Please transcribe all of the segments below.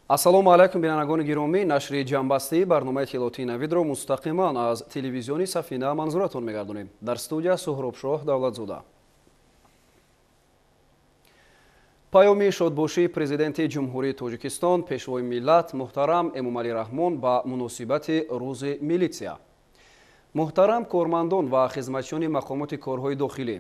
Ассалому алайкум, бинандагони гиромӣ. Нашри ҷамъбастии барномаи иттилоотии Навидро мустақиман аз телевизиони Сафина манзуратон мегардонем. Дар студия Суҳробшоҳ Давлатзода. Паёми шодбошии президенти Ҷумҳурии Тоҷикистон, пешвои миллат муҳтарам Эмомалӣ Раҳмон ба муносибати Рӯзи милитсия. Муҳтарам кормандон ва хизматчиёни мақомоти корҳои дохилӣ,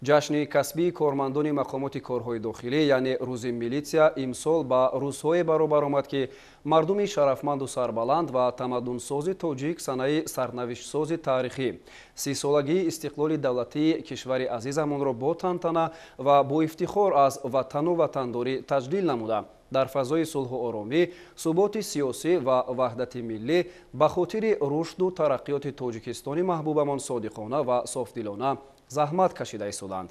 ҷашни касбии кормандони мақомоти корҳои дохилӣ, яъне Рӯзи милитсия, имсол ба рӯзҳое баробар омад, ки мардуми шарафманду сарбаланд ва тамаддунсози тоҷик санаи сарнавиштсози таърихӣ, 30-солагии истиқлоли давлатии кишвари азизамонро бо тантана ва бо ифтихор аз ватану ватандорӣ таҷлил намуда, дар фазои сулҳу оромӣ, суботи сиёсӣ ва ваҳдати миллӣ ба хотири рушду тараққиёти Тоҷикистони маҳбубамон содиқона ва софдилона заҳмат кашида истоданд.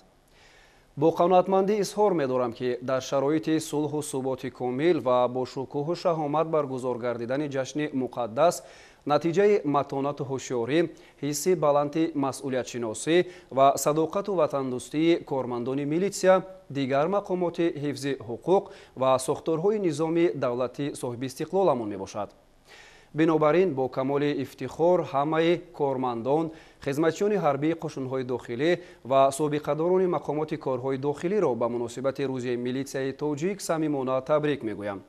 Бо қаноатмандӣ изҳор медорам, ки дар шароити сулҳу суботи комил ва бо шукӯҳу шаҳомат баргузор гардидани ҷашни муқаддас натиҷаи матонату ҳушёрӣ, ҳисси баланди масъулиятшиносӣ ва садоқату ватандӯстии кормандони милитсия, дигар мақомоти ҳифзи ҳуқуқ ва сохторҳои низоми давлати соҳибистиқлоламон мебошад. Бинобар ин бо камоли ифтихор ҳамаи кормандон, хизматчиёни ҳарбии қушунҳои дохилӣ ва собиқадорони мақомоти корҳои дохилиро ба муносибати Рӯзи милитсияи тоҷик самимона табрик мегӯям.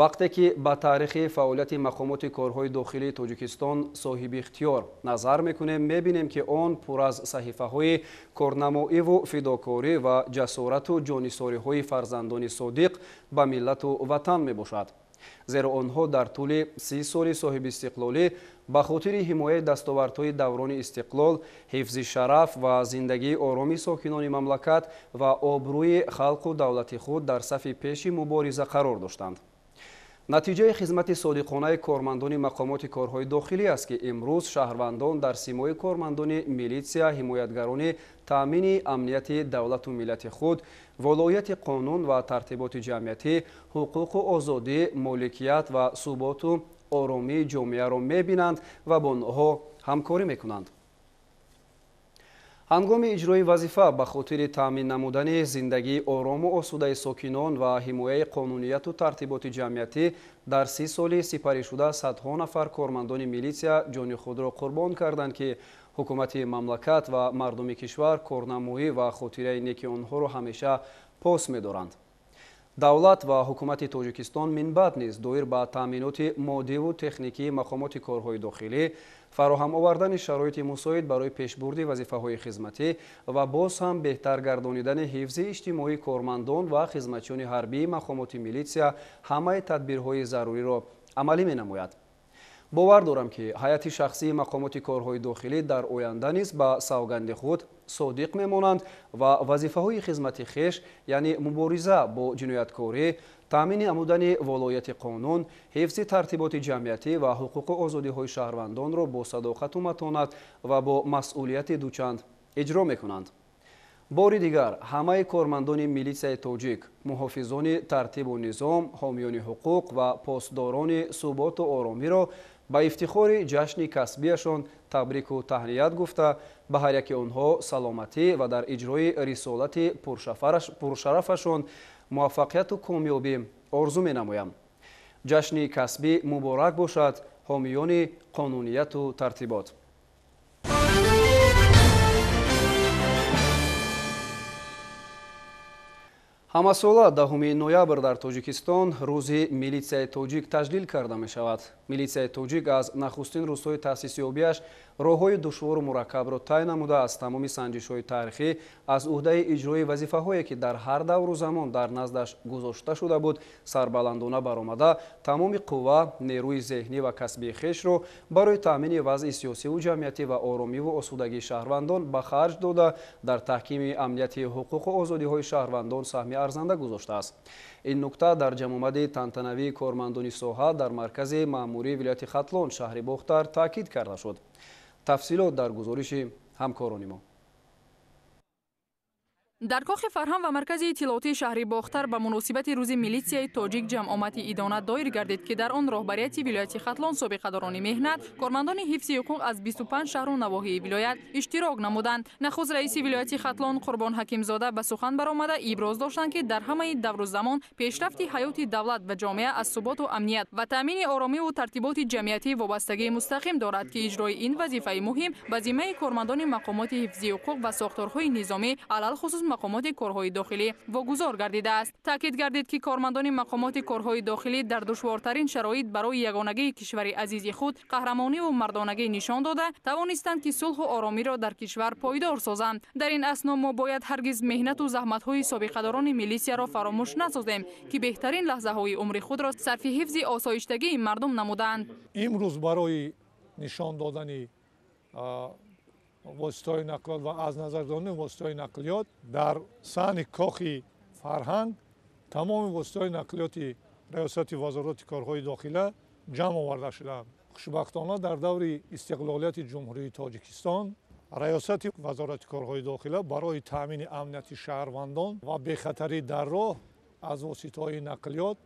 Вақте ки ба таърихи фаъолияти мақомоти корҳои дохилии Тоҷикистон соҳиби ихтиёр назар мекунем, мебинем, ки он пур аз саҳифаҳои корнамоиву фидокорӣ ва ҷасорату ҷонисориҳои фарзандони содиқ ба миллату ватан мебошад. Зеро онҳо дар тӯли 30 соли соҳибистиқлолӣ ба хотири ҳимояи дастовардҳои даврони истиқлол, ҳифзи шараф ва зиндагии ороми сокинони мамлакат ва обрӯи халқу давлати худ дар сафи пеши мубориза қарор доштанд. Натиҷаи хизмати содиқонаи кормандони мақомоти корҳои дохилӣ аст, ки имрӯз шаҳрвандон дар симои кормандони милитсия ҳимоятгарони таъмини амнияти давлату миллати худ, волоияти қонун ва тартиботи ҷамъиятӣ, ҳуқуқу озодӣ, моликият ва суботу оромии ҷомеаро мебинанд ва бо онҳо ҳамкорӣ мекунанд. Ҳангоми иҷрои вазифа ба хотири таъмин намудани зиндагии орому осудаи сокинон ва ҳимояи қонунияту тартиботи ҷамъиятӣ дар 30 соли сипаришуда садҳо нафар кормандони милитсия ҷони худро қурбон карданд, ки ҳукумати мамлакат ва мардуми кишвар корнамоӣ ва хотираи неки онҳоро ҳамеша пос медоранд. Давлат ва ҳукумати Тоҷикистон минбаъд низ доир ба таъминоти моддиву техникии мақомоти корҳои дохилӣ, фароҳам овардани шароити мусоид барои пешбурди вазифаҳои хизматӣ ва боз ҳам беҳтар гардонидани ҳифзи иҷтимоии кормандон ва хизматчиёни ҳарбии мақомоти милитсия ҳамаи тадбирҳои заруриро амалӣ менамояд. Бовар дорам, ки ҳайати шахсии мақомоти корҳои дохилӣ дар оянда низ ба савганди худ содиқ мемонанд ва вазифаҳои хизмати хеш, яъне мубориза бо ҷинояткорӣ, таъмини намудани волоияти қонун, ҳифзи тартиботи ҷамъиятӣ ва ҳуқуқу озодиҳои шаҳрвандонро бо садоқату матонат ва бо масъулияти дучанд иҷро мекунанд. Бори дигар ҳамаи кормандони милитсияи тоҷик, муҳофизони тартибу низом, ҳомиёни ҳуқуқ ва посдорони суботу оромиро ба ифтихори ҷашни касбияшон табрику таҳният гуфта, ба ҳар яки онҳо саломатӣ ва дар иҷрои рисолати пуршарафашон муваффақияту комёбӣ орзу менамоям. Ҷашни касбӣ муборак бошад, ҳомиёни қонунияту тартибот. Ҳамасола 10 ноябр дар Тоҷикистон Рӯзи милитсияи тоҷик таҷлил карда мешавад. Милитсияи тоҷик аз нахустин рӯзҳои таъсисёбиаш роҳҳои душвору мураккабро тай намуда, аз тамоми санҷишҳои таърихӣ аз уҳдаи иҷрои вазифаҳое, ки дар ҳар давру замон дар наздаш гузошта шуда буд, сарбаландона баромада, тамоми қувва, нерӯи зеҳнӣ ва касбии хешро барои таъмини вазъи сиёсиву ҷамъиятӣ ва оромиву осудагии шаҳрвандон ба харҷ дода, дар таҳкими амнияти ҳуқуқу озодиҳои шаҳрвандон саҳми арзанда гузоштааст. Ин нукта дар ҷамъомади тантанавии кормандони соҳа дар маркази маъмурии вилояти Хатлон, шаҳри Бохтар таъкид карда шуд. Тафсилот дар гузориши ҳамкорони мо. Дар кохи фарҳанг ва маркази иттилоотии шаҳри Бохтар ба муносибати рӯзи милитсияи тоҷик ҷамъомади идона доир гардид, ки дар он роҳбарияти вилояти Хатлон, собиқадорони меҳнат, кормандони ҳифзи ҳуқуқ аз 25 шаҳру навоҳии вилоят иштирок намуданд. Нахуст раиси вилояти Хатлон Қурбон Ҳакимзода ба сухан баромада иброз доштанд, ки дар ҳамаи давру замон пешрафти ҳаёти давлат ва ҷомеа аз суботу амният ва таъмини оромиву тартиботи ҷамъиятӣ вобастагии мустақим дорад, ки иҷрои ин вазифаи муҳим ба зиммаи кормандони мақомоти ҳифзи ҳуқуқ ва сохторҳои низомӣ, алалхусус мақомоти корҳои дохилӣ вогузор гардидааст. Таъкид гардид, ки кормандони мақомоти корҳои дохилӣ дар душвортарин шароит барои ягонагии кишвари азизи худ қаҳрамониву мардонагӣ нишон дода тавонистанд, ки сулҳу оромиро дар кишвар пойдор созанд. Дар ин асно мо бояд ҳаргиз меҳнату заҳматҳои собиқадорони милисияро фаромӯш насозем, ки беҳтарин лаҳзаҳои умри худро сарфи ҳифзи осоиштагии мардум намуданд. Имрӯз барои нишон додани воситаҳои нақлиёт ва аз назар додани воситаҳои нақлиёт дар саҳни кохи фарҳанг тамоми воситаҳои нақлиёти раёсати вазорати корҳои дохила ҷамъ оварда шудаанд. Хушбахтона дар даври истиқлолияти Ҷумҳурии Тоҷикистон раёсати вазорати корҳои дохила барои таъмини амнияти шаҳрвандон ва бехатарӣ дар роҳ аз воситаҳои нақлиёт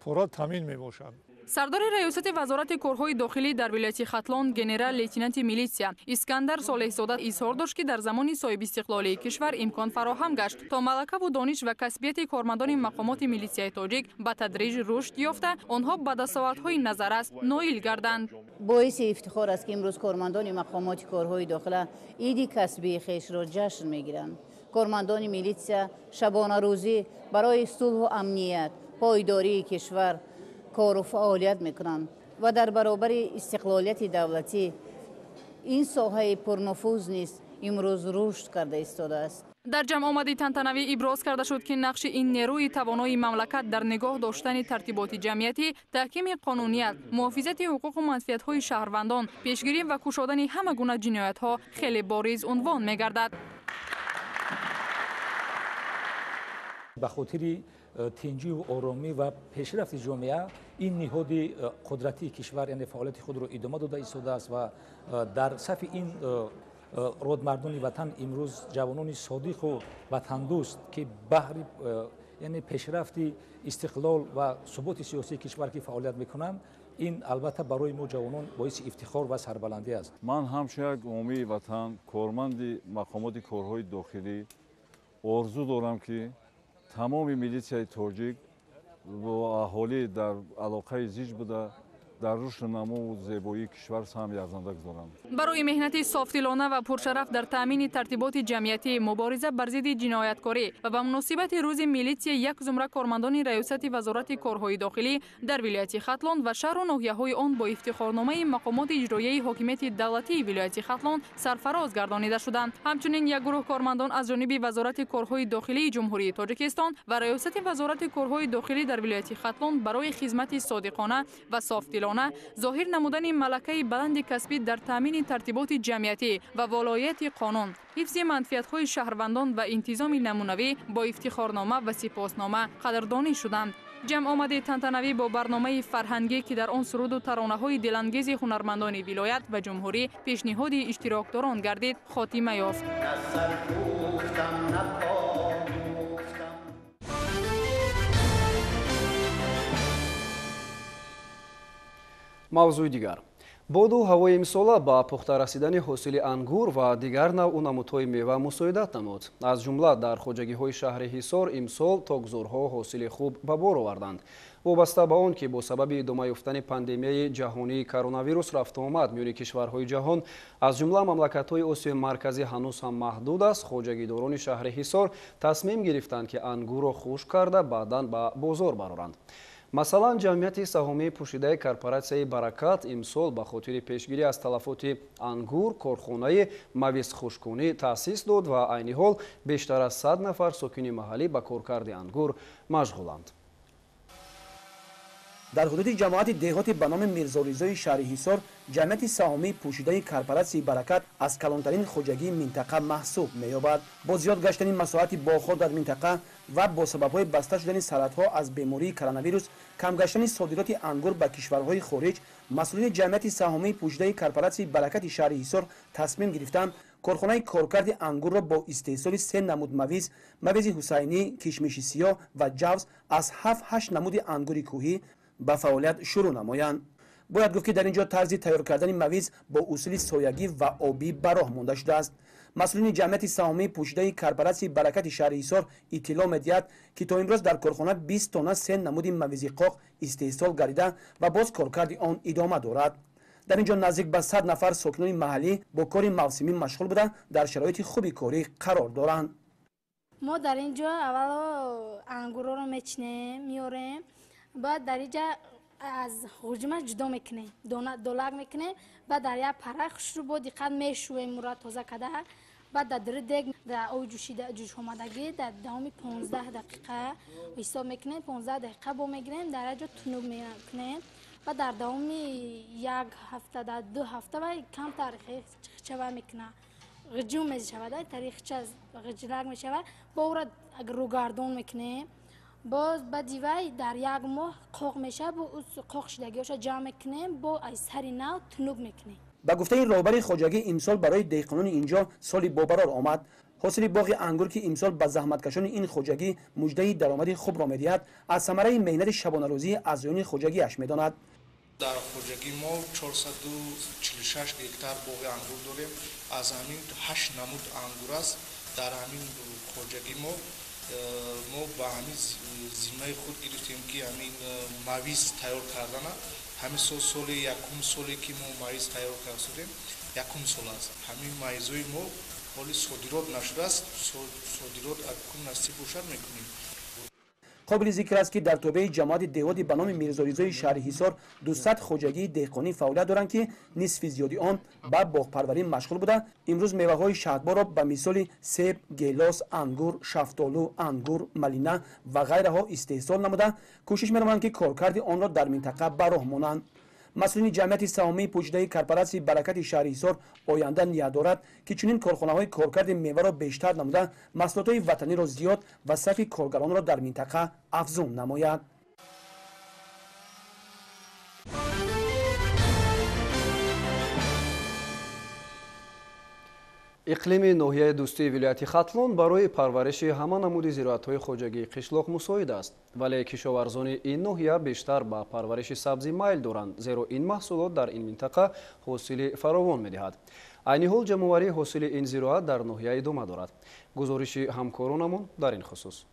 пурра таъмин мебошад. Сардори раёсати вазорати корҳои дохилӣ дар вилояти Хатлон генерал-лейтенанти милитсия Искандар Солеҳзода изҳор дошт, ки дар замони соҳибистиқлолии кишвар имкон фароҳам гашт, то малакаву дониш ва касбияти кормандони мақомоти милитсияи тоҷик ба тадриҷ рушд ёфта, онҳо ба дастовардҳои назаррас ноил гарданд. Боиси ифтихор аст, ки имрӯз кормандони мақомоти корҳои дохила иди касбии хешро ҷашн мегиранд. Кормандони милитсия шабонарӯзӣ барои сулҳу амният, пойдории кишвар кору фаъолият мекунанд ва дар баробари истиқлолияти давлатӣ ин соҳаи пурнуфуз низ имрӯз рушд карда истодааст. Дар ҷамъомади тантанавӣ иброз карда шуд, ки нақши ин нерӯи тавонои мамлакат дар нигоҳ доштани тартиботи ҷамъиятӣ, таҳкими қонуният, муҳофизати ҳуқуқу манфиатҳои шаҳрвандон, пешгирӣ ва кушодани ҳама гуна ҷиноятҳо хеле бориз унвон мегардад. Ба хотири тинҷиву оромӣ ва пешрафти ҷомеа ин ниҳоди қудратии кишвар, яъне фаъолияти худро идома дода истодааст ва дар сафи ин родмардони ватан имрӯз ҷавонони содиқу ватандӯст, ки баҳри яъне пешрафти истиқлол ва суботи сиёсии кишвар ки фаъолият мекунанд, ин албатта барои мо ҷавонон боиси ифтихор ва сарбаландӣ аст. Ман ҳамчун як умумии ватан, корманди мақомоти корҳои дохилӣ орзу дорам, ки тамоми милитсияи тоҷик бо аҳолӣ дар алоқаи зич буда, дар рушду намову зебоии кишвар саҳми арзанда гузоранд. Барои меҳнати софдилона ва пуршараф дар таъмини тартиботи ҷамъиятӣ, мубориза бар зидди ҷинояткорӣ ва ба муносибати рӯзи милитсия як зумра кормандони раёсати вазорати корҳои дохилӣ дар вилояти Хатлон ва шаҳру ноҳияҳои он бо ифтихорномаи мақомоти иҷроияи ҳокимияти давлатии вилояти Хатлон сарфароз гардонида шуданд. Ҳамчунин як гурӯҳ кормандон аз ҷониби вазорати корҳои дохилии Ҷумҳурии Тоҷикистон ва раёсати вазорати корҳои дохилӣ дар вилояти Хатлон барои хизмати содиқона ва софдилона, зоҳир намудани малакаи баланди касбӣ дар таъмини тартиботи ҷамъиятӣ ва волоияти қонун, ҳифзи манфиатҳои шаҳрвандон ва интизоми намунавӣ бо ифтихорнома ва сипоснома қадрдонӣ шуданд. Ҷамъомади тантанавӣ бо барномаи фарҳангӣ, ки дар он суруду таронаҳои дилангези ҳунармандони вилоят ва ҷумҳурӣ пешниҳоди иштирокдорон гардид, хотима ёфт. Мавзӯи дигар. Боду ҳавои имсола ба пухта расидани ҳосили ангур ва дигар навъу намудҳои мева мусоидат намуд. Аз ҷумла дар хоҷагиҳои шаҳри Ҳисор имсол токзорҳо ҳосили хуб ба бор оварданд. Вобаста ба он ки бо сабаби идома ёфтани пандемияи ҷаҳонии коронавирус рафтуомад миёни кишварҳои ҷаҳон, аз ҷумла мамлакатҳои Осиёи Марказӣ ҳанӯз ҳам маҳдуд аст, хоҷагидорони шаҳри Ҳисор тасмим гирифтанд, ки ангурро хушк карда баъдан ба бозор бароранд. Масалан, ҷамъияти саҳомии пӯшидаи корпоратсияи Баракат имсол ба хотири пешгирӣ аз талафоти ангур корхонаи мавизхушккунӣ таъсис дод ва айни ҳол бештар аз 100 нафар сокини маҳаллӣ ба коркарди ангур машғуланд. Дар ҳудуди ҷамоати деҳоти ба номи Мирзоризои шаҳри Ҳисор ҷамъияти саҳомии пӯшидаи корпоратсияи Баракат аз калонтарин хоҷагии минтақа маҳсуб меёбад. Бо зиёд гаштани масоҳати боғҳо дар минтақа ва бо сабабҳои баста шудани сарҳадҳо аз бемории коронавирус, кам гаштани содироти ангур ба кишварҳои хориҷ, масъулини ҷамъияти саҳомии пӯшидаи корпоратсияи Баракати шаҳри Ҳисор тасмим гирифтанд Корхонаи коркарди ангурро бо истеҳсоли се намуд мавиз, мавизи ҳусайнӣ, кишмиши сиёҳ ва ҷавз аз 7-8 намуди ангури кӯҳӣ ба фаъолият шурӯъ намоянд. Бояд гуфт, ки дар ин ҷо тарзи тайёр кардани мавиз бо усули соягӣ ва обӣ ба роҳ монда шудааст. Масъулини ҷамъияти саҳомии пӯшидаи корпоратсияи Баракати шаҳри Ҳисор иттилоъ медиҳад, ки то имрӯз дар корхона 20 тонна се намуди мавизи қоқ истеҳсол гардида ва боз коркарди он идома дорад. Дар ин ҷо наздик ба 100 нафар сокинони маҳаллӣ бо кори мавсимӣ машғул буда, дар шароити хуби корӣ қарор доранд. Мо дар ин ҷо аввало ангурҳоро мечинем, меорем, баъд дар ин ҷа аз ғуҷумаш ҷудо мекунем, долак мекунем, баъд дар як пара хушрӯ бо диққат мешӯем, мура тоза карда, баъд дар дури дег дар оби ҷӯшомадагӣ дар давоми 15 дақиқа ҳисоб мекунем, 15 дақиқа бо мегирем, дар як ҷо тунук мекунем, баъд дар давоми як ҳафта, дар 2 ҳафта вай камтар хичава мекунад, ғиҷум мешавад, тарихча ғиҷрак мешавад, бо ӯра рӯгардон мекунем. Боз баъди вай дар як моҳ қоқ мешавад, бо қоқ шидагиҳоша ҷамъ мекунем, бо аз сари нав тунук мекунем. Ба гуфтаи роҳбари хоҷагӣ, имсол барои деҳқонони инҷо соли бобарор омад. Ҳосили боғи ангур, ки имсол ба заҳматкашони ин хоҷагӣ муждаи даромади хубро медиҳад, аз самараи меҳнати шабонарӯзии аъзоёни хоҷагиаш медонад. Дар хоҷагии мо 446 гектар боғи ангур дорем. Аз ҳамин 8 намуд ангур аст. Дар ҳамин хоҷагии мо мо ба ҳамин зиммаи худ гирифтем, ки ҳамин мавиз тайёр кардана. Ҳамин сол соли якум соле, ки мо мавиз тайёр карда, якум сол аст. Ҳамин мавизҳои мо ҳоли содирот нашудааст, содирот акун насиб бошад мекунем. Қобили зикр аст, ки дар тобеи ҷамоати деҳоти ба номи Мирзоризои шаҳри Ҳисор 200 хоҷагии деҳқонӣ фаъолият доранд, ки нисфи зиёди он ба боғпарварӣ машғул буда, имрӯз меваҳои шаҳдборро ба мисоли себ, гелос, ангур, шафтолу, ангур, малина ва ғайраҳо истеҳсол намуда, кӯшиш менамоянд, ки коркарди онро дар минтақа ба роҳ монанд. Масъулини ҷамъияти саҳомии пӯшидаи корпоратсияи Баракати шаҳри Ҳисор оянда ният дорад, ки чунин корхонаҳои коркарди меваро бештар намуда, маҳсулотҳои ватаниро зиёд ва сафи коргаронро дар минтақа афзун намояд. Иқлими ноҳияи Дӯстии вилояти Хатлон барои парвариши ҳама намуди зироатҳои хоҷагии қишлоқ мусоид аст, вале кишоварзони ин ноҳия бештар ба парвариши сабзӣ майл доранд, зеро ин маҳсулот дар ин минтақа ҳосили фаровон медиҳад. Айни ҳол ҷамъоварии ҳосили ин зироат дар ноҳия идома дорад. Гузориши ҳамкоронамон дар ин хусус.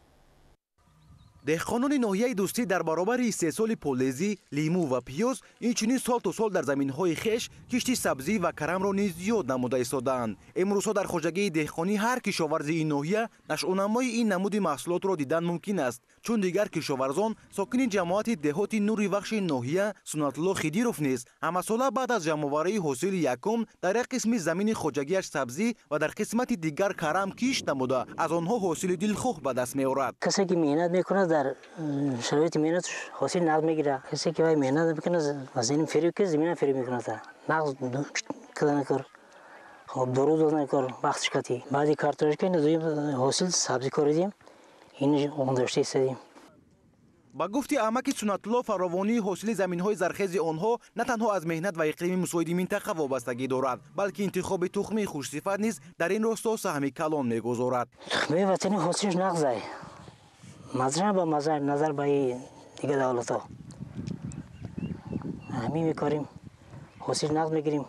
Деҳқонони ноҳияи Дӯстӣ дар баробари истеҳсоли полезӣ, лимӯ ва пиёз инчунин сол то сол дар заминҳои хеш кишти сабзӣ ва карамро низ зиёд намуда истодаанд. Имрӯзҳо дар хоҷагии деҳқонӣ ҳар кишоварзи ин ноҳия нашъунамои ин намуди маҳсулотро дидан мумкин аст, чун дигар кишоварзон сокини ҷамоати деҳоти Нури Вахши ноҳия Суннатулло Хидиров низ ҳамасола баъд аз ҷамъоварии ҳосили якум дар як қисми замини хоҷагиаш сабзӣ ва дар қисмати дигар карам кишт намуда, аз онҳо ҳосили дилхоҳ ба даст меорад. Касе ки меҳнат мекунад, дар шароити меҳнат ҳосил нақд мегирад. Касе ки вай меҳнат мекунад, замин фиреб ки замина фиреб мекунад, нақд карда кор, хоб дору додан кор, вақтш кати. Баъди картошка ин ҳосил сабзӣ коридем, ин ондошта истодем. Ба гуфти амаки Суннатулло, фаровонии ҳосили заминҳои зархези онҳо на танҳо аз меҳнат ва иқлими мусоиди минтақа вобастагӣ дорад, балки интихоби тухмии хушсифат низ дар ин росто саҳми калон мегузорад. Тухмии ватанӣ ҳосилаш нағзай, мазра ба маза назар ба дигар давлатҳо. Ҳамин мекорем, ҳосил нағз мегирем.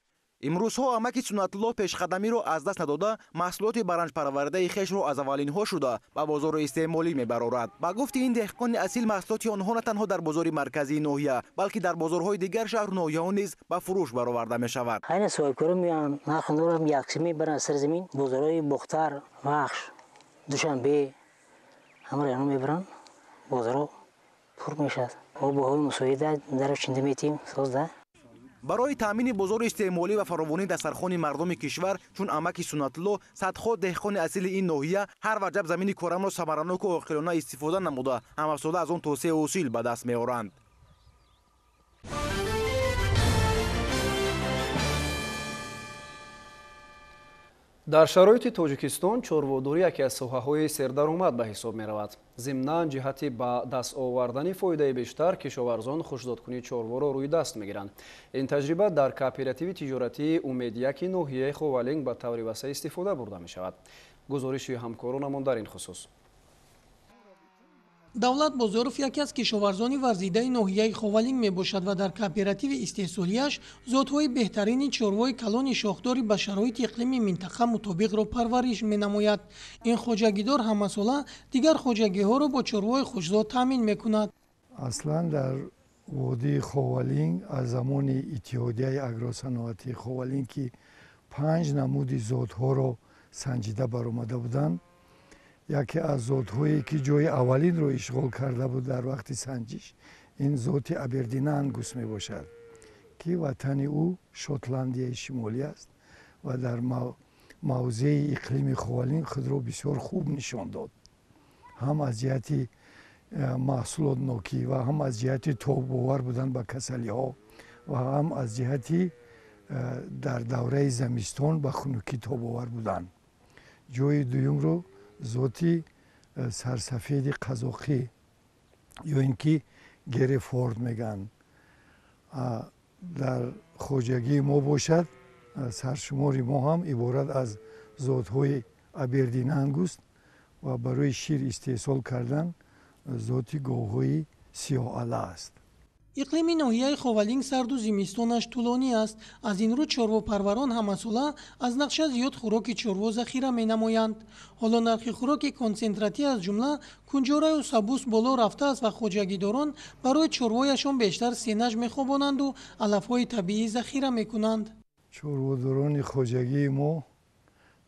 Имрӯзҳо амаки Суннатулло пешқадамиро аз даст надода, маҳсулоти баранҷпарвардаи хешро аз аввалинҳо шуда ба бозори истеъмолӣ мебарорад. Ба гуфти ин деҳқони асил, маҳсулоти онҳо на танҳо дар бозори марказии ноҳия, балки дар бозорҳои дигар шаҳру ноҳияҳо низ ба фурӯш бароварда мешавад. Хайна соҳибкорон меоянд, нархи норам яксӣ мебаранд сари замин. Бозорҳои Бохтар, Вахш, Душанбе ҳамаро инҳо мебаранд, бозорҳо пур мешавад. Обу ҳавои мусоида даро чинда метиҳем, созда. Барои таъмини бозори истеъмолӣ ва фаровонии дастархони мардуми кишвар, чун амаки Суннатулло, садҳо деҳқони асили ин ноҳия ҳар ваҷаб замини корамро самараноку оқилона истифода намуда, ҳамасола аз он то се ҳосил ба даст меоранд. Дар шароити Тоҷикистон чорводорӣ яке аз соҳаҳои сердаромад ба ҳисоб меравад. Зимнан ҷиҳати ба даст овардани фоидаи бештар кишоварзон хушзодкунии чорворо рӯи даст мегиранд. Ин таҷриба дар кооперативи тиҷоратии Умедияки ноҳияи Ховалинг ба таври васеъ истифода бурда мешавад. Гузориши ҳамкоронамон дар ин хусус. Давлат Бозоров яке аз кишоварзони варзидаи ноҳияи Ховалинг мебошад ва дар кооперативи истеҳсолияш зотҳои беҳтарини чорвои калони шохдори ба шароити иқлими минтақа мутобиқро парвариш менамояд. Ин хоҷагидор ҳамасола дигар хоҷагиҳоро бо чорвои хушзод таъмин мекунад. Аслан дар водии Ховалинг аз замони Иттиҳодияи агросаноатии Ховалинг, ки 5 намуди зотҳоро санҷида баромада буданд, яке аз зотҳое ки ҷои аввалинро ишғол карда буд дар вақти санҷиш, ин зоти Абердин Ангус мебошад, ки ватани ӯ Шотландияи Шимолӣ аст ва дар мавзеи иқлими Ховалинг худро бисёр хуб нишон дод, ҳам аз ҷиҳати маҳсулотнокӣ ва ҳам аз ҷиҳати тобовар будан ба касалиҳо ва ҳам аз ҷиҳати дар давраи замистон ба хунукӣ тобовар будан. Ҷои дуюмро зоти сарсафеди қазоқӣ ё ин ки Герефорд мегӯянд. Дар хоҷагии мо бошад, саршумори мо ҳам иборат аз зотҳои Абердин Ангус ва барои шир истеҳсол кардан зоти говҳои сиёҳала аст. Иқлими ноҳияи Ховалинг сарду зимистонаш тӯлонӣ аст. Аз ин рӯ чорвопарварон ҳамасола аз нақша зиёд хӯроки чорво захира менамоянд. Ҳоло нархи хӯроки консентратӣ аз ҷумла кунҷораю сабус боло рафтааст ва хоҷагидорон барои чорвояшон бештар сенаж мехобонанду алафҳои табиӣ захира мекунанд. Чорводорони хоҷагии мо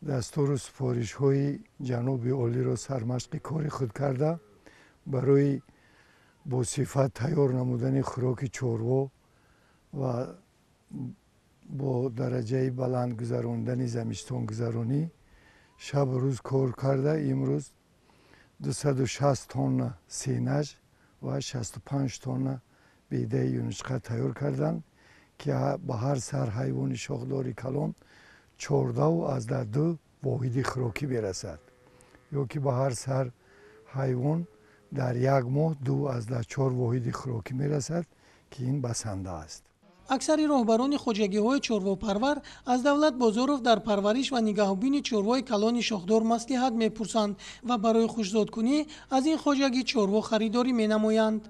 дастуру супоришҳои ҷаноби олиро сармашқи кори худ карда, барои бо сифат тайёр намудани хӯроки чорво ва бо дараҷаи баланд гузарондани замистонгузаронӣ шабу рӯз кор карда, имрӯз 260 тонна сенаж ва 65 тонна бедаи юнучқа тайёр карданд, ки ба ҳар сар ҳайвони шохдори калон 14,2 воҳиди хӯрокӣ мерасад, ё ки ба ҳар сар ҳайвон дар як моҳ 2,4 воҳиди хӯрокӣ мерасад, ки ин басанда аст. Аксари роҳбарони хоҷагиҳои чорвопарвар аз Давлат Бозоров дар парвариш ва нигаҳбони чорвои калони шохдор маслиҳат мепурсанд ва барои хушзодкунӣ аз ин хоҷагӣ чорво харидорӣ менамоянд.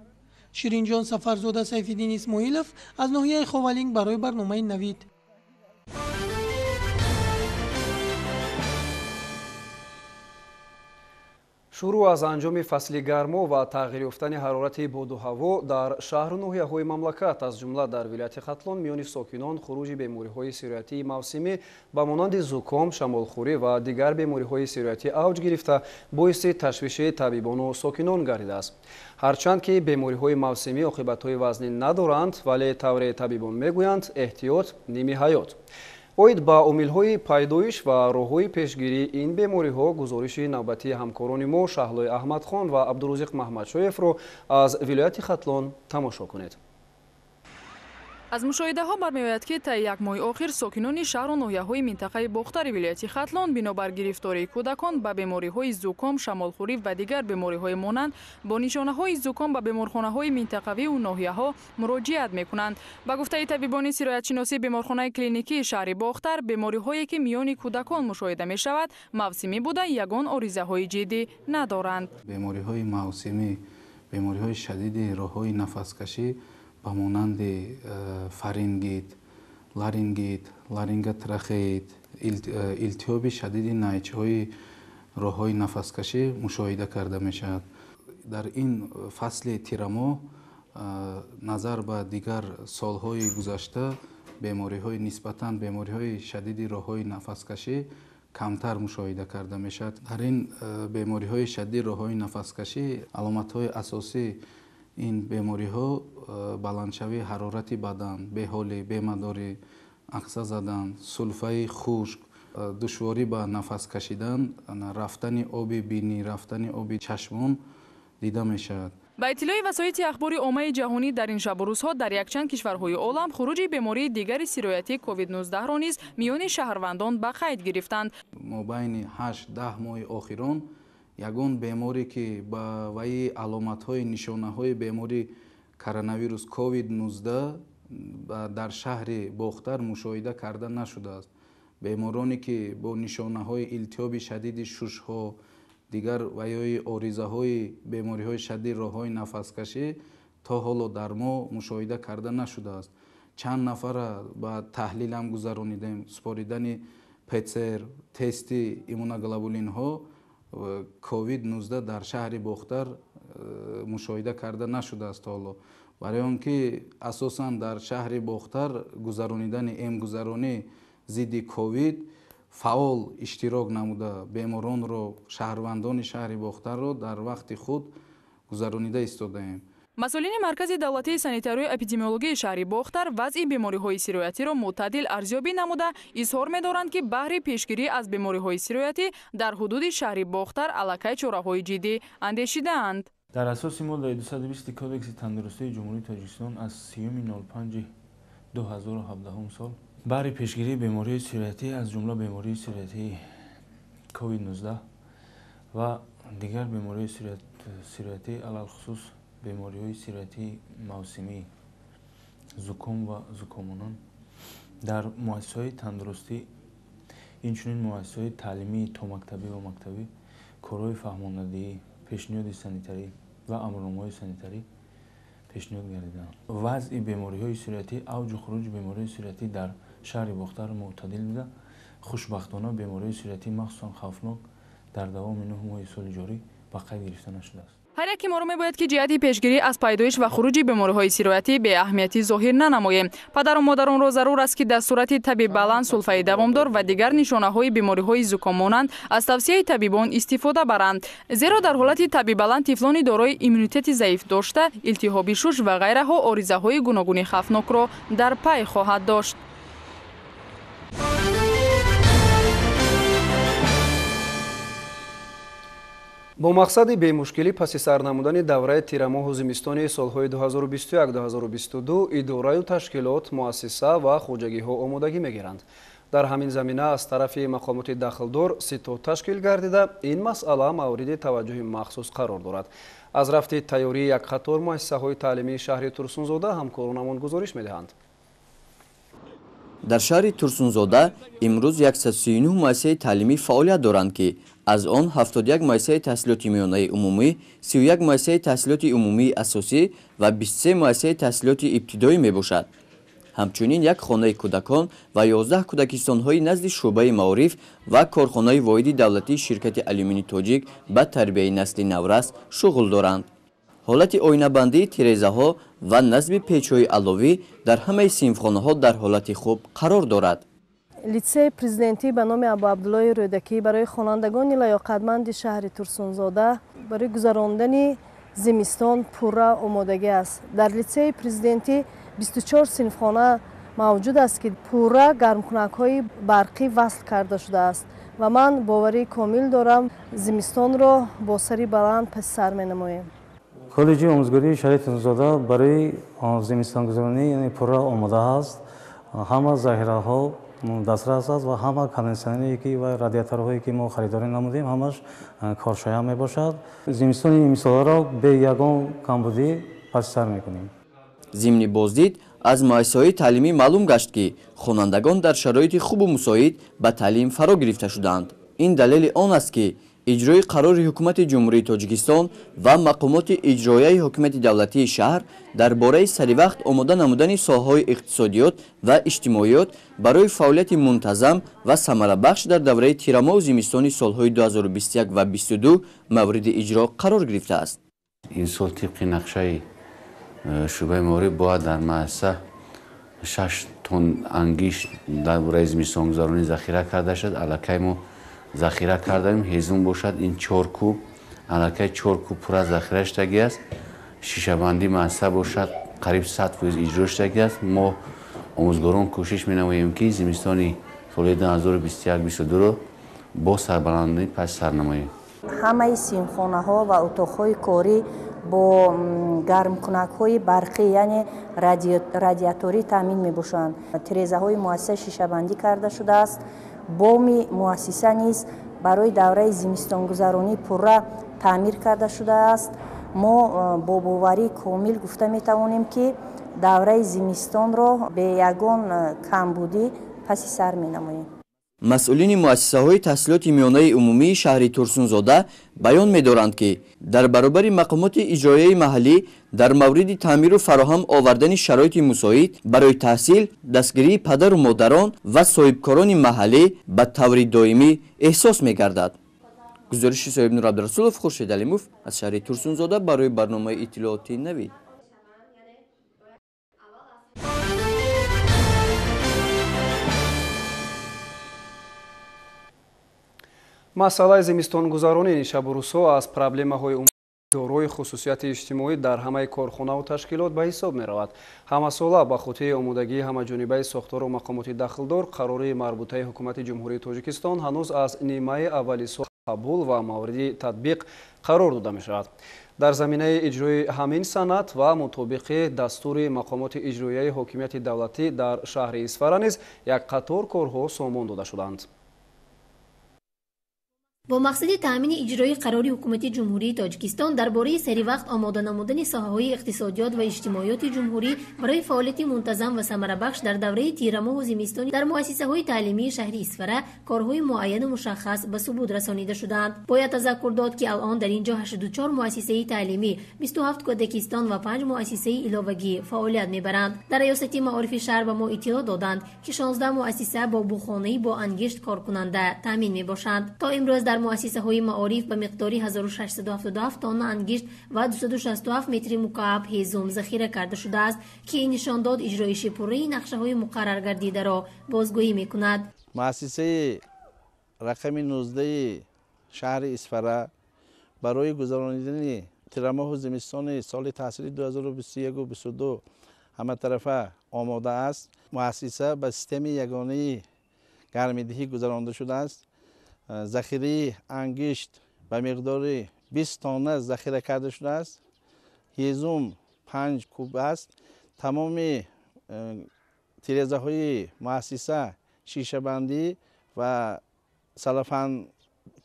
Ширинҷон Сафарзода, Сайфиддин Исмоилов аз ноҳияи Ховалинг барои барномаи Навид. Шурӯъ аз анҷоми фасли гармо ва тағйир ёфтани ҳарорати боду ҳаво дар шаҳру ноҳияҳои мамлакат, аз ҷумла дар вилояти Хатлон, миёни сокинон хуруҷи бемориҳои сироятии мавсимӣ ба монанди зуком, шамолхӯрӣ ва дигар бемориҳои сироятӣ авҷ гирифта, боиси ташвиши табибону сокинон гардидааст. Ҳарчанд ки бемориҳои мавсимӣ оқибатҳои вазнин надоранд, вале тавре табибон мегӯянд, эҳтиёт ними ҳаёт. Оид ба омилҳои пайдоиш ва роҳҳои пешгирии ин бемориҳо гузориши навбатии ҳамкорони мо Шаҳлои Аҳмадхон ва Абдурозиқ Маҳмадшоевро аз вилояти Хатлон тамошо кунед. Аз мушоҳидаҳо бармеояд, ки таи як моҳи охир сокинони шаҳру ноҳияҳои минтақаи Бохтари вилояти Хатлон бинобар гирифтории кӯдакон ба бемориҳои зуком, шамолхӯрӣ ва дигар бемориҳои монанд бо нишонаҳои зуком ба беморхонаҳои минтақавиву ноҳияҳо муроҷиат мекунанд. Ба гуфтаи табибони сироятшиносии беморхонаи клиникии шаҳри Бохтар, бемориҳое ки миёни кӯдакон мушоҳида мешавад, мавсимӣ буда, ягон оризаҳои ҷиддӣ надоранд. Бемориҳои мавсимӣ, бемориҳои шадиди роҳҳои нафаскашӣ ба монанди фарингит, ларингит, ларинготрахеит, илтиҳоби шадиди найчҳои роҳҳои нафаскашӣ мушоҳида карда мешавад. Дар ин фасли тирамоҳ назар ба дигар солҳои гузашта бемориҳои нисбатан бемориҳои шадиди роҳҳои нафаскашӣ камтар мушоҳида карда мешавад. Дар ин бемориҳои шадиди роҳҳои нафаскашӣ аломатҳои асосӣ ин бемориҳо баландшавии ҳарорати бадан, беҳолӣ, бемадорӣ, ақса задан, сулфаи хушк, душворӣ ба нафас кашидан, рафтани оби бинӣ, рафтани оби чашмон Дида мешавад. Ба иттилои васоити ахбори оммаи ҷаҳонӣ, дар ин шабу рӯзҳо дар якчанд кишварҳои олам хуруҷи бемории дигари сироятӣ COVID-19-ро низ миёни шаҳрвандон ба қайд гирифтанд. Мобайни 8-10 моҳи охирон ягон беморе ки ба ваи аломатҳои нишонаҳои бемории коронавирус COVID-19 дар шаҳри Бохтар мушоҳида карда нашудааст. Бемороне ки бо нишонаҳои илтиҳоби шадиди шушҳо, дигар ваёи оризаҳои бемориҳои шадид роҳҳои нафаскашӣ то ҳоло дар мо мушоҳида карда нашудааст. Чанд нафара ба таҳлилам гузаронидем, супоридани ПЦР, тести иммуноглобулинҳо COVID-19 дар шаҳри Бохтар мушоҳида карда нашудааст то ҳоло. Барои он ки асосан дар шаҳри Бохтар гузаронидани эмгузаронӣ зидди ковид фаъол иштирок намуда, беморонро, шаҳрвандони шаҳри Бохтарро дар вақти худ гузаронида истодаем. Масъулини Маркази давлатии санитарию эпидемиологияи шаҳри Бохтар вазъи бемориҳои сироятиро мӯътадил арзёбӣ намуда, изҳор медоранд, ки баҳри пешгирӣ аз бемориҳои сироятӣ дар ҳудуди шаҳри Бохтар аллакай чораҳои ҷиддӣ андешидаанд. Дар асоси моддаи 220 Кодекси тандурустии Ҷумҳурии Тоҷикистон аз 30.05.2017 сол баҳри пешгирии бемориҳои сироятӣ, аз ҷумла бемории сироятии COVID-19 ва дигар бемориҳои сироятӣ, алалхусус бемориҳои сироятии мавсимӣ, зуком ва зукомонон, дар муассисаҳои тандурустӣ, инчунин муассисаҳои таълимии томактабӣ ва мактабӣ корҳои фаҳмондадиҳӣ, пешниҳоди санитарӣ ва амрномаҳои санитарӣ пешниҳод гардиданд. Вазъи бемориҳои сироятӣ, авҷу хуруҷи бемориҳои сироятӣ дар шаҳри Бохтар мӯътадил буда, хушбахтона бемориҳои сироятӣ махсусан хавфнок дар давоми 9 моҳи соли ҷорӣ ба қайд гирифта нашудааст. Ҳар яке моро мебояд, ки ҷиҳати пешгирӣ аз пайдоиш ва хуруҷи бемориҳои сироятӣ беаҳамиятӣ зоҳир нанамоем. Падару модаронро зарур аст, ки дар сурати таби баланд, сулфаи давомдор ва дигар нишонаҳои бемориҳои зукоммонанд аз тавсияи табибон истифода баранд. Зеро дар ҳолати таби баланд тифлони дорои иммунитети заиф дошта, илтиҳоби шуш ва ғайраҳо оризаҳои гуногуни хавфнокро дар пай хоҳад дошт. Бо мақсади бемушкилӣ паси сар намудани давраи тирамоҳу зимистони солҳои 2021-2022 идораю ташкилот, муассиса ва хоҷагиҳо омодагӣ мегиранд. Дар ҳамин замина аз тарафи мақомоти дахлдор ситод ташкил гардида, ин масъала мавриди таваҷҷӯҳи махсус қарор дорад. Аз рафти тайёрии як қатор муассисаҳои таълимии шаҳри Турсунзода ҳамкоронамон гузориш медиҳанд. Дар шаҳри Турсунзода имрӯз 139 муассисаи таълимӣ фаъолият доранд, ки аз он 71 муассисаи таҳсилоти миёнаи умумӣ, 31 муассисаи таҳсилоти умумии асосӣ ва 23 муассисаи таҳсилоти ибтидоӣ мебошад. Ҳамчунин як хонаи кӯдакон ва 11 кӯдакистонҳои назди шӯъбаи маориф ва корхонаи воҳиди давлатии ширкати алюмини тоҷик ба тарбияи насли наврас шуғл доранд. Ҳолати оинабандии тирезаҳо ва насби печҳои аловӣ дар ҳамаи синфхонаҳо дар ҳолати хуб қарор дорад. Литсеи президентӣ ба номи Абуабдуллоҳи Рӯдакӣ барои хонандагони лаёқатманди шаҳри Турсунзода барои гузарондани зимистон пурра омодагӣ аст. Дар литсеи президентӣ 24 синфхона мавҷуд аст, ки пурра гармкунакҳои барқӣ васл карда шудааст ва ман боварии комил дорам, зимистонро бо сари баланд паси сар менамоем. Коллеҷи омӯзгории шаҳри Турсунзода барои зимистонгузаронӣ пурра омода аст. Ҳама захираҳо дастрас аст ва ҳама кондитсионерие ки ва радиаторҳое ки мо харидорӣ намудем, ҳамаш коршоям мебошад. Зимистони имсоларо бе ягон камбудӣ паси сар мекунем. Зимни боздид аз муассисаҳои таълимӣ маълум гашт, ки хонандагон дар шароити хубу мусоид ба таълим фаро гирифта шудаанд. Ин далели он аст, ки иҷрои қарори ҳукумати Ҷумҳурии Тоҷикистон ва мақомоти иҷроияи ҳукумати давлатии шаҳр дар бораи саривақт омода намудани соҳаҳои иқтисодиёт ва иҷтимоиёт барои фаъолияти мунтазам ва самарабахш дар давраи тирамоҳу зимистони солҳои 2021 ва 22 мавриди иҷро қарор гирифтааст. Ин сол тибқи нақшаи шӯъбаи маориф бояд дар муассиса 6 тонн ангишт дар бораи зимистонгузаронӣ захира карда шуд. Аллакай мо захира кардаем, ҳезум бошад ин 4 куб, аллакай 4 куб пурра захира шудагӣ аст. Шишабандӣ муассиса бошад қариб 100% иҷро шудагӣ аст. Мо омӯзгорон кӯшиш менамоем, ки зимистони соли 2021-22-ро бо сарбаландӣ пас сар намоем. Ҳамаи синфхонаҳо ва утоқҳои корӣ бо гармкунакҳои барқӣ, яъне радиаторӣ таъмин мебошанд. Тирезаҳои муассиса шишабандӣ карда шудааст. Боми муассиса низ барои давраи зимистонгузаронӣ пурра таъмир карда шудааст. Мо бо боварии комил гуфта метавонем, ки давраи зимистонро бе ягон камбудӣ паси сар менамоем. Масъулини муассисаҳои таҳсилоти миёнаи умумии шаҳри Турсунзода баён медоранд, ки дар баробари мақомоти иҷроияи маҳаллӣ дар мавриди таъмиру фароҳам овардани шароити мусоид барои таҳсил дастгирии падару модарон ва соҳибкорони маҳаллӣ ба таври доимӣ эҳсос мегардад. Гузориши Соҳибнур Абдурасулов, Хуршед Алимов аз шаҳри Турсунзода барои барномаи иттилоотии навӣ. Масъалаи зимистонгузаронӣ нишабурӯзҳо аз проблемаҳои дорои хусусияти иҷтимоӣ дар ҳамаи корхонаву ташкилот ба ҳисоб меравад. Ҳамасола ба хотири омодагии ҳамаҷонибаи сохтору мақомоти дахлдор қарори марбутаи ҳукумати Ҷумҳурии Тоҷикистон ҳанӯз аз нимаи аввали сол қабул ва мавриди татбиқ қарор дода мешавад. Дар заминаи иҷрои ҳамин санад ва мутобиқи дастури мақомоти иҷроияи ҳокимияти давлатӣ дар шаҳри Исфара низ як қатор корҳо сомон дода шуданд. Бо мақсади таъмини иҷрои қарори ҳукумати Ҷумҳурии Тоҷикистон дар бораи саривақт омода намудани соҳаҳои иқтисодиёт ва иҷтимоиёти ҷумҳурӣ барои фаъолияти мунтазам ва самарабахш дар давраи тирамоҳу зимистон дар муассисаҳои таълимии шаҳри Исфара корҳои муайяну мушаххас ба субут расонида шудаанд. Бояд тазаккур дод, ки алон дар ин ҷо 84 муассисаи таълимӣ, 27 кӯдакистон ва 5 муассисаи иловагӣ фаъолият мебаранд. Дар раёсати маорифи шаҳр ба мо иттилоъ доданд, ки 16 муассиса бо буғхонаи бо ангишт коркунанда таъмин мебошанд. То имрӯз дар муассисаҳои маориф ба миқдори 1677 тонна ангишт ва 267 метри мукааб ҳезум захира карда шудааст, ки ин нишондод иҷроиши пурраи нақшаҳои муқарраргардидаро бозгӯӣ мекунад. Муассисаи рақами 19 шаҳри Исфара барои гузаронидани тирамоҳу зимистони соли таҳсили 2021-22 ҳаматарафа омода аст. Муассиса ба системаи ягонаи гармидиҳӣ гузаронда шудааст. Захираи ангишт ба миқдори 20 тонна захира карда шудааст. Ҳезум 5 куб аст. Тамоми тирезаҳои муассиса шишабандӣ ва салафан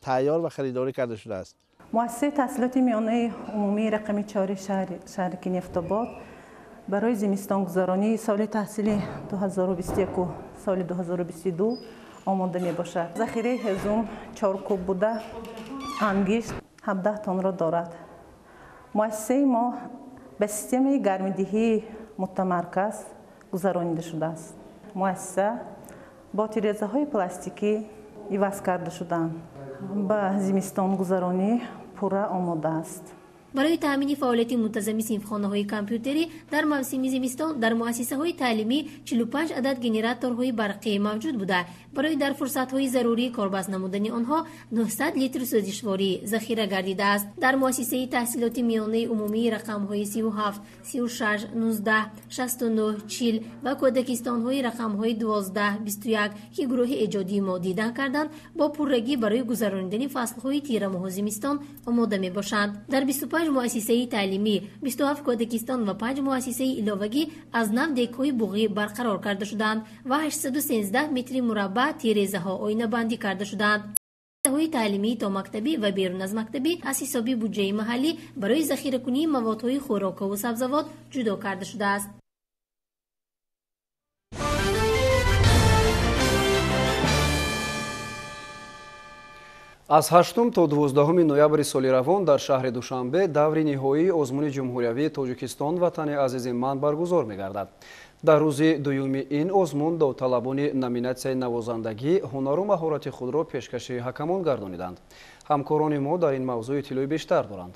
тайёр ва харидорӣ карда шудааст. Муассисаи таҳсилоти миёнаи умумии рақами 4 шаҳри Нефтобод барои зимистонгузаронии соли таҳсили 2021 соли 2022 омода мебошад. Захираи ҳезум 4 куб буда, ангишт 17 тонро дорад. Муассисаи мо ба системаи гармидиҳии мутамарказ гузаронида шудааст. Муассиса бо тирезаҳои пластикӣ иваз карда шудаанд. Ба зимистонгузаронӣ пурра омода аст. Барои таъмини фаъолияти мунтазами синфхонаҳои компютерӣ дар мавсими зимистон дар муассисаҳои таълимӣ 45 адад генераторҳои барқӣ мавҷуд буда, барои дар фурсатҳои зарурӣ корбаст намудани онҳо 900 литр сӯзишворӣ захира гардидааст. Дар муассисаи таҳсилоти миёнаи умумии рақамҳои 37, 36, 19, 69, 40 ва кӯдакистонҳои рақамҳои 12, 21, ки гурӯҳи эҷодии мо дидан карданд, бо пуррагӣ барои гузаронидани фаслҳои тирамоҳу зимистон омода мебошанд. Дар 25 муассисаи таълимӣ, 27 кӯдакистон ва 5 муассисаи иловагӣ аз нав декҳои буғӣ барқарор карда шуданд ва 813 метри мураббаъ тирезаҳо оинабандӣ карда шуданд. Ҳои таълимии томактабӣ ва берун аз мактабӣ аз ҳисоби буҷаи маҳаллӣ барои захиракунии маводҳои хӯрокаву сабзавот ҷудо карда шудааст. Аз 8 то 12 ноябри соли равон дар шаҳри Душанбе даври ниҳоии озмуни ҷумҳуриявии Тоҷикистон «Ватани азизи ман» баргузор мегардад. Дар рӯзи дуюми ин озмун довталабони номинатсияи навозандагӣ ҳунару маҳорати худро пешкаши ҳакамон гардониданд. Ҳамкорони мо дар ин мавзӯъ иттилои бештар доранд.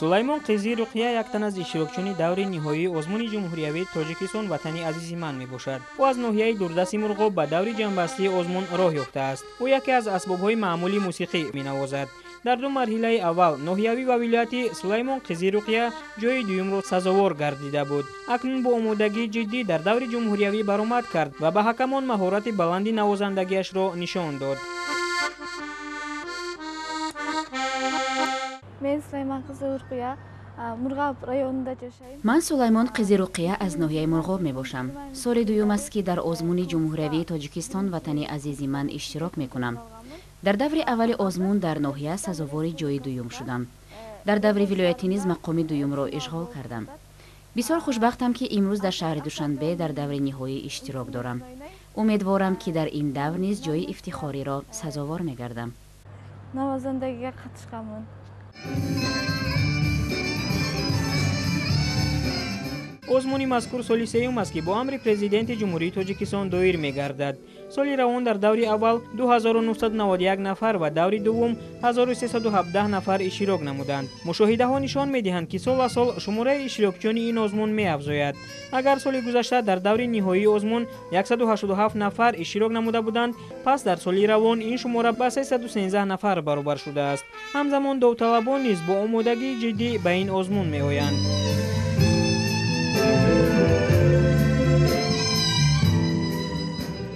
Сулаймон Қизи Руқия яктан аз иштирокчиёни даври ниҳоии озмуни ҷумҳуриявии Тоҷикистон «Ватани азизи ман» мебошад. Ӯ аз ноҳияи дурдасти Мурғоб ба даври ҷамъбастии озмун роҳ ёфтааст. Ӯ яке аз асбобҳои маъмули мусиқӣ менавозад. Дар ду марҳилаи аввал, ноҳиявӣ ва вилоятӣ, Сулаймон қизи Руқия ҷои дуюмро сазовор гардида буд. Акнун бо омодагии ҷиддӣ дар даври ҷумҳуриявӣ баромад кард ва ба ҳакамон маҳорати баланди навозандагиашро нишон дод. Ман Сулаймон қизи Руқия аз ноҳияи Мурғоб мебошам. Соли дуюм аст, ки дар озмуни ҷумҳуриявии Тоҷикистон «Ватани азизи ман» иштирок мекунам. Дар даври аввали озмун дар ноҳия сазовори ҷои дуюм шудам. Дар даври вилоятӣ низ мақоми дуюмро ишғол кардам. Бисёр хушбахтам, ки имрӯз дар шаҳри Душанбе дар даври ниҳоӣ иштирок дорам. Умедворам, ки дар ин давр низ ҷои ифтихориро сазовор мегардам. Навозандагига қатишқанман. Озмуни мазкур соли сеюм аст, ки бо амри Президенти Ҷумҳурии Тоҷикистон доир мегардад. Соли равон дар даври аввал 2991 нафар ва даври дуввум 1317 нафар иштирок намуданд. Мушоҳидаҳо нишон медиҳанд, ки сол аз сол шумораи иштирокчиёни ин озмун меафзояд. Агар соли гузашта дар даври ниҳоии озмун 187 нафар иштирок намуда буданд, пас дар соли равон ин шумора ба 313 нафар баробар шудааст. Ҳамзамон довталабон низ бо омодагии ҷиддӣ ба ин озмун меоянд.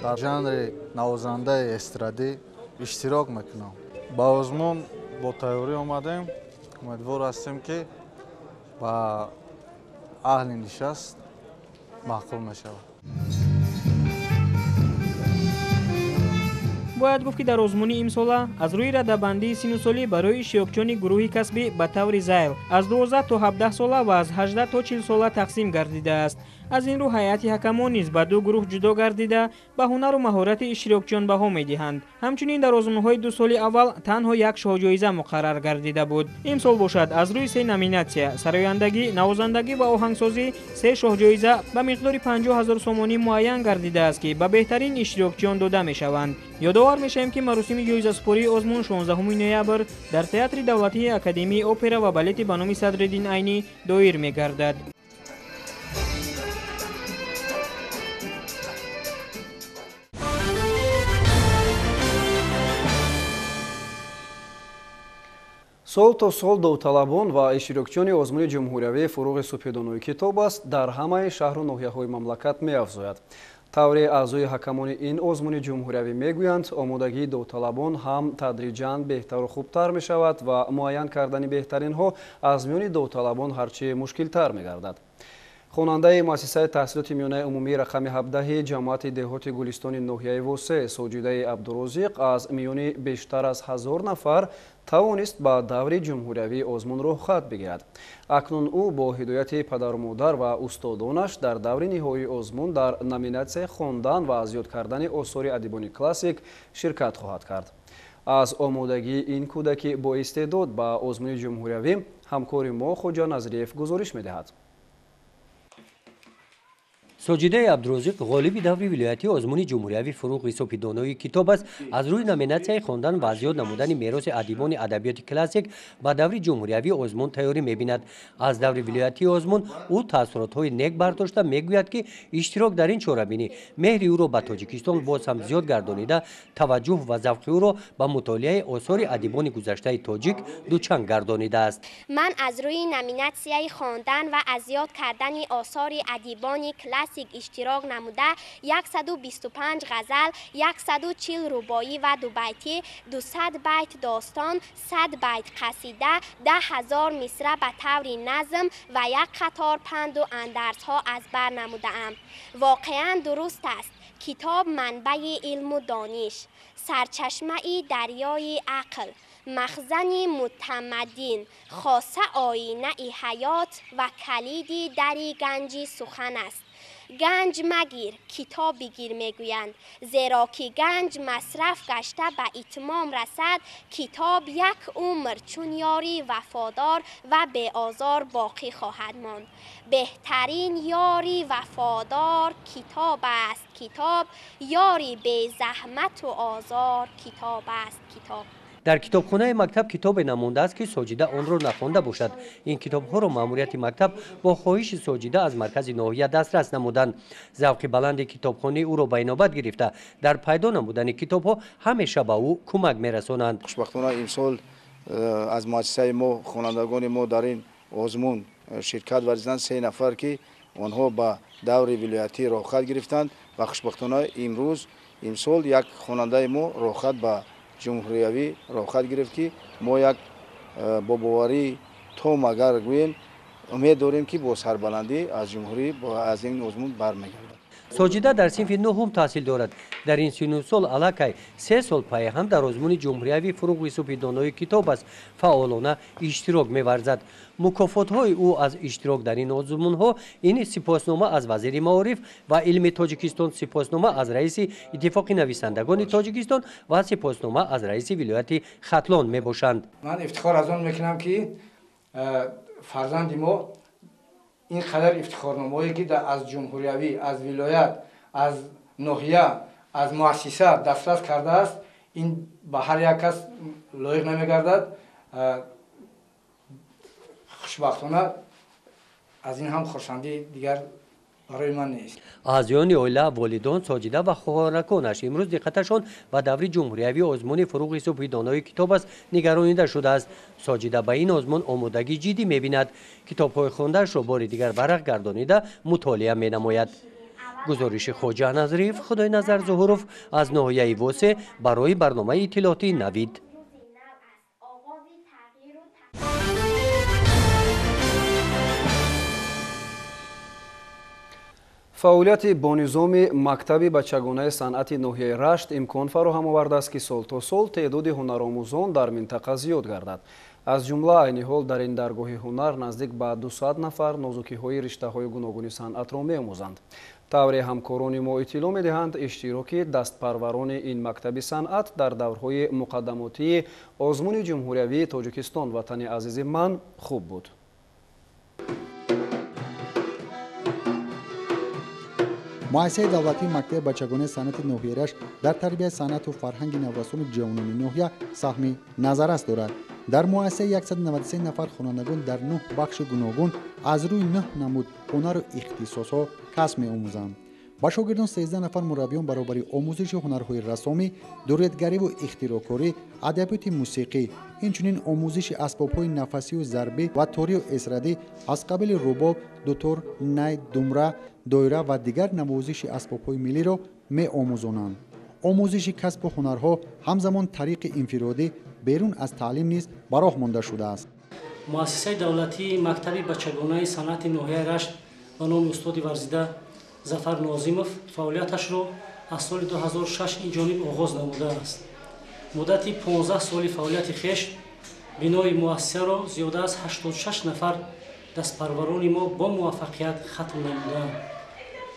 Дар жанри навозандаи эстрадӣ иштирок мекунам. Ба озмун бо тайёрӣ омадем. Умедвор ҳастем, ки ба аҳли нишаст маъқул мешавад. Бояд гуфт, ки дар озмуни имсола аз рӯи радабандии сину солӣ барои иштирокчиёни гурӯҳи касбӣ ба таври зайл аз 12 то 17 сола ва аз 18 то 40 сола тақсим гардидааст. Аз ин рӯ ҳайати ҳакамон низ ба ду гурӯҳ ҷудо гардида, ба ҳунару маҳорати иштирокчиён баҳо медиҳанд. Ҳамчунин дар озмунҳои ду соли аввал танҳо як шоҳҷоиза муқаррар гардида буд. Имсол бошад, аз рӯи се номинатсия: сарояндагӣ, навозандагӣ ва оҳангсозӣ, се шоҳҷоиза ба миқдори 50 000 сомонӣ муайян гардидааст, ки ба беҳтарин иштирокчиён дода мешаванд. Ёдовар мешавем, ки маросими ҷоизасупории озмун 16 ноябр дар Театри давлатии Академияи опера ва балети ба номи Садриддин Айнӣ доир мегардад. Сол то сол довталабон ва иштирокчиёни озмуни ҷумҳуриявии «Фуруғи субҳидонои китоб аст» дар ҳамаи шаҳру ноҳияҳои мамлакат меафзояд. Тавре аъзои ҳакамони ин озмуни ҷумҳуриявӣ мегӯянд, омодагии довталабон ҳам тадриҷан беҳтару хубтар мешавад ва муайян кардани беҳтаринҳо аз миёни довталабон ҳарчи мушкилтар мегардад. Хонандаи муассисаи таҳсилоти миёнаи умумии рақами 17 ҷамоати деҳоти Гулистони ноҳияи Восе Соҷидаи Абдурозиқ аз миёни бештар аз 1000 нафар тавонист ба даври ҷумҳуриявии озмун роҳхат бигирад. Акнун ӯ бо ҳидояти падару модар ва устодонаш дар даври ниҳоии озмун дар номинатсияи хондан ва аз ёд кардани осори адибони классик ширкат хоҳад кард. Аз омодагии ин кӯдаки боистеъдод ба озмуни ҷумҳуриявӣ ҳамкори мо Хоҷа Назриев гузориш медиҳад. Соҷидаи Абдурозиқ ғолиби даври вилоятии озмуни ҷумҳуриявии «Фуруғи субҳидонои китоб аст» аз рӯи номинатсияи хондан ва аз ёд намудани мероси адибони адабиёти классик ба даври ҷумҳуриявии озмун тайёрӣ мебинад. Аз даври вилоятии озмун ӯ таассуротҳои нек бардошта мегӯяд, ки иштирок дар ин чорабинӣ меҳри ӯро ба Тоҷикистон боз ҳам зиёд гардонида, таваҷҷӯҳ ва завқи ӯро ба мутолиаи осори адибони гузаштаи тоҷик дучанд гардонидааст. Ман аз рӯи номинатсияи хондан ва аз ёд кардани осори адибони классик иштирок намуда, 125 ғазал, 140 рубоӣ ва дубайтӣ, 200 байт достон, 100 байт қасида, 10 000 мисра ба таври назм ва як қатор панду андарзҳо аз бар намудаам. Воқеан дуруст аст, китоб манбаи илму дониш, сарчашмаи дарёи ақл, махзани мутамаддин, хоса оинаи ҳаёт ва калиди дари ганҷи сухан аст. Ганҷ магир, китоб бигир мегӯянд, зеро ки ганҷ масраф гашта ба итмом расад, китоб як умр чун ёри вафодор ва беозор боқӣ хоҳад монд. Беҳтарин ёри вафодор китоб аст китоб, ёри безаҳмату озор китоб аст китоб. Дар китобхонаи мактаб китобе намондааст, ки Соҷида онро нахонда бошад. Ин китобҳоро маъмурияти мактаб бо хоҳиши Соҷида аз маркази ноҳия дастрас намуданд. Завқи баланди китобхонии ӯро ба инобат гирифта, дар пайдо намудани китобҳо ҳамеша ба ӯ кӯмак мерасонанд. Хушбахтона, имсол Аз муассисаи мо хонандагони мо дар ин озмун ширкат варзиданд, 3 нафар ки онҳо ба даври вилоятӣ роҳхат гирифтанд ва хушбахтона имрӯз имсол як хонандаи мо роҳхат ба ҷумҳуриявӣ роҳхат гирифт, ки мо як бо боварӣ том агар гӯем умед дорем, ки бо сарбаландӣ аз ҷумҳурӣ аз ин озмун бармегардад. Соҷида дар синфи 9 таҳсил дорад. Дар ин сину сол аллакай 3 сол пайҳам дар озмуни ҷумҳуриявӣ фуруғи субҳи донои китоб аст фаъолона иштирок меварзад. Мукофотҳои ӯ аз иштирок дар ин озмунҳо ин сипоснома аз вазири маориф ва илми Тоҷикистон, сипоснома аз раиси Иттифоқи нависандагони Тоҷикистон ва сипоснома аз раиси вилояти Хатлон мебошанд. Ман ифтихор аз он мекунам, ки фарзанди мо ин қадар ифтихорномаҳое ки аз ҷумҳуриявӣ, аз вилоят, аз ноҳия, аз муассиса дастрас кардааст, ин ба ҳар як кас лоиқ намегардад. Хушбахтона аз ин ҳам хурсандии дигар барои ман нест. Аъзоёни оила, волидон, Соҷида ва хоҳараконаш имрӯз диққаташон ба даври ҷумҳуриявии озмуни фуруғи субҳи донои китоб аст нигаронида шудааст. Соҷида ба ин озмун омодагӣ ҷиддӣ мебинад. Китобҳои хондаашро бори дигар варақ гардонида мутолиа менамояд. Гузориши Хоҷа Назриев, Худойназар Зуҳуров аз ноҳияи Восе барои барномаи иттилоотии Навид. Фаъолияти бонизоми мактаби бачагонаи санъати ноҳияи Рашт имкон фароҳам овардааст, ки сол то сол теъдоди ҳунаромӯзон дар минтақа зиёд гардад. Аз ҷумла айни ҳол дар ин даргоҳи ҳунар наздик ба 200 нафар нозукиҳои риштаҳои гуногуни санъатро меомӯзанд. Тавре ҳамкорони мо иттилоъ медиҳанд, иштироки дастпарварони ин мактаби санъат дар даврҳои муқаддамотии озмуни ҷумҳуриявии Тоҷикистон «Ватани азизи ман» хуб буд. Муассисаи давлатии мактаби бачагонаи санъати ноҳияи Рашт дар тарбияи санъату фарҳанги наврасону ҷавонони ноҳия саҳми назаррас дорад. Дар муассиса 193 нафар хонандагон дар 9 бахши гуногун аз рӯи 9 намуд ҳунару ихтисосҳо касб меомӯзанд. Ба шогирдон 13 нафар мураббиён баробари омӯзиши ҳунарҳои рассомӣ, дуретгариву ихтироъкорӣ, адабиёти мусиқӣ, инчунин омӯзиши асбобҳои нафасию зарбӣ ва торию эстрадӣ аз қабили рубоб, дутор, най, думра, доира ва дигар навозиши асбобҳои миллиро меомӯзонанд. Омӯзиши касбу ҳунарҳо ҳамзамон тариқи инфиродӣ берун аз таълим низ ба роҳ монда шудааст. Муассисаи давлатии мактаби бачагонаи санъати ноҳияи Рашт ба номи устоди варзида Зафар Нозимов фаъолияташро аз соли 2006 ин ҷониб оғоз намудааст. Муддати 15 соли фаъолияти хеш бинои муассисаро зиёда аз 86 нафар дастпарварони мо бо муваффақият хатм намуданд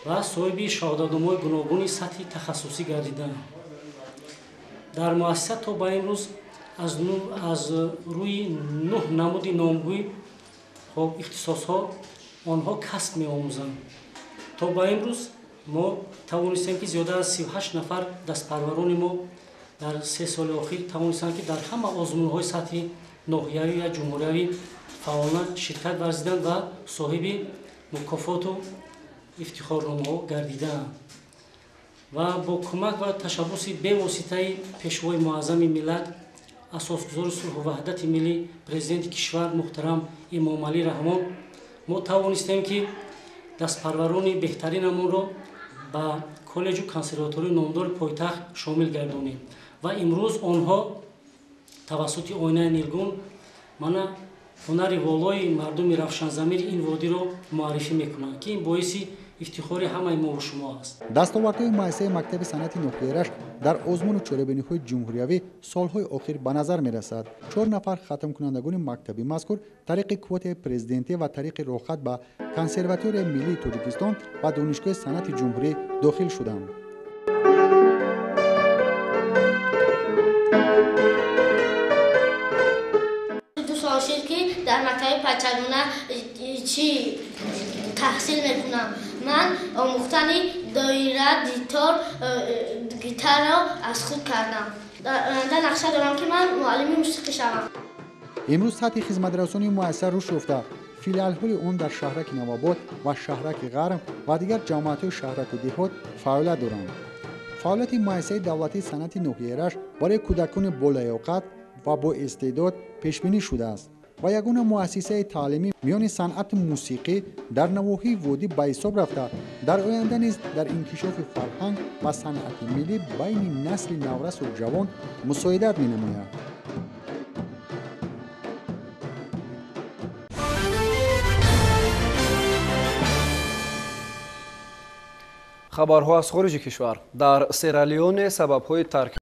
ва соҳиби шаҳодатномаҳои гуногуни сатҳи тахассусӣ гардиданд. Дар муассиса то ба имрӯз аз рӯи 9 намуди номгӯй ихтисосҳо онҳо касб меомӯзанд. То ба имрӯз мо тавонистем, ки зиёда аз 38 нафар дастпарварони мо дар 3 соли охир тавонистанд, ки дар ҳама озмунҳои сатҳи ноҳиявӣ ва ҷумҳуриявӣ фаъолона ширкат варзиданд ва соҳиби мукофоту ифтихорномаҳо гардидаанд. Ва бо кӯмак ва ташаббуси бевоситаи пешвои муаззами миллат, асосгузори сулҳу ваҳдати миллӣ, президенти кишвар муҳтарам Эмомалӣ Раҳмон, мо тавонистем, ки дастпарварони беҳтаринамонро ба коллеҷу консерваторияи номдори пойтахт шомил гардонем ва имрӯз онҳо тавассути оинаи нилгун мана ҳунари волои мардуми равшанзамири ин водиро муаррифӣ мекунанд, ки ин боиси ифтихори ҳамаи мову шумо аст. Дастовардҳои муассисаи мактаби санъати ноҳияи Рашт дар озмуну чорабиниҳои ҷумҳуриявӣ солҳои охир ба назар мерасад. 4 нафар хатмкунандагони мактаби мазкур тариқи квотаи президентӣ ва тариқи роҳхат ба Консерваторияи миллии Тоҷикистон ва Донишгоҳи санъати ҷумҳурӣ дохил шуданд. Ду сол шуд, ки дар мактаби бачагона чӣ таҳсил мекунам. Ман омӯхтани доира, дитор, гитарро аз худ кардам. Дар оянда нақша дорам, ки ман муаллими мусиқӣ шавам. Имрӯз сатҳи хизматрасонии муассиса рушд ёфта, филиалҳои он дар шаҳраки Навобод ва шаҳраки Ғарм ва дигар ҷамоатҳои шаҳраку деҳот фаъолият доранд. Фаъолияти муассисаи давлатии санъати ноҳияи Рашт барои кӯдакони болаёқат ва бо истеъдод пешбинӣ шудааст ва ягона муассисаи таълимӣ миёни санъату мусиқӣ дар навоҳии водӣ ба ҳисоб рафта, дар оянда низ дар инкишофи фарҳанг ва санъати миллӣ байни насли наврасу ҷавон мусоидат менамояд. Хабарҳо аз хориҷи кишвар. Дар Серра-Леоне сабабҳои тарки